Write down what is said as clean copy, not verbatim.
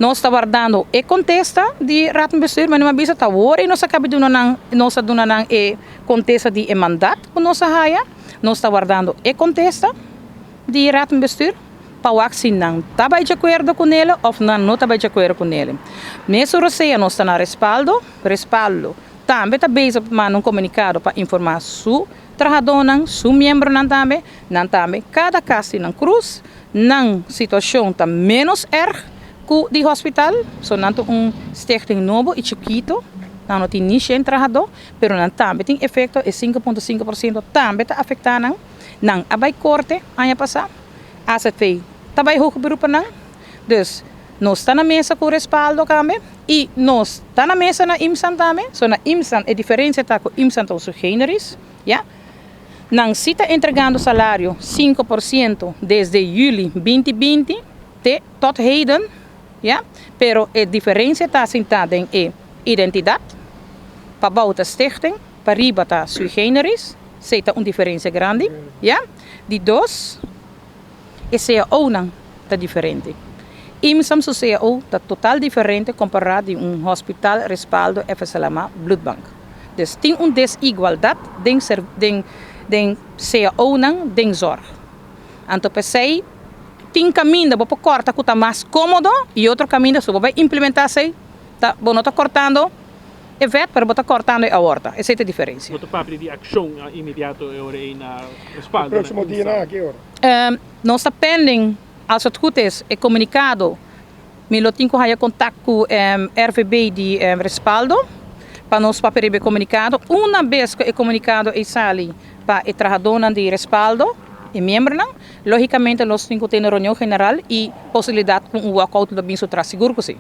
Nos ta wardando e kontesta di Raad van Bestuur, ma bisa ta awor nos a kaba di duna, nos a duna e kontesta di e mandaat ku nos a haya. Nos ta wardando e kontesta di Raad van Bestuur pa wak si nan ta di akuerdo kuné òf nan no ta di akuerdo kuné. Mes rosea nos ta na Respaldo, Respaldo tambe ta bezig ku un komunikado pa informá su trahadónan, su miembronan tambe, nan tambe, kada kas tin nan krus, nan situashon ta menos erg ku di hospital, so nan un stichting nobo i chikitu, nan no tin ni 100 trahadó, pero nan tambe tin efekto, e 5,5% tambe ta afektá nan, nan a bai korte aña pasá, AZV ta bai hoger beroep nan, dus nos ta na mesa ku Respaldo tambe i nos ta na mesa na IMSAN tambe, so na IMSAN e diferensia ta ku IMSAN ta sui generis, ja? Nan si ta entregando salario 5% desde yüli 2020 te tot heden, ja? Pero e diferensia ta sintá den e identidat, pabou ta stichting, pariba ta sui generis, esei ta un diferensia grandi, ja? Di dos, e CAO nan ta diferente. IMSAN su CAO ta total diferente kompará di un hospital, Respaldo, FSLMA, Bloedbank. Dus tin un desigualdat den CAO nan den zorg. Anto p'esei tin kaminda bo kòrta ku ta mas kómodo i otro kaminda so bai implementá esei ta bo no ta kòrtando e vet, pero bo ta kòrtando e aorta. Esei ta e diferensia. Bo ta papia di akshon inmediato na Respaldo. Próksimo dia na ki ora? Nos ta pending, als het goed is, e komunikado, mi lo tin ku haya kontakto ku RVB di Respaldo, pa nos papia e komunikado. Un bes ku e komunikado ei sali pa e trahadónan di Respaldo i miembronan, lógikamente nos tin ku tin reunion general i posibilidat ku un walkout lo bin tras, sigur ku si.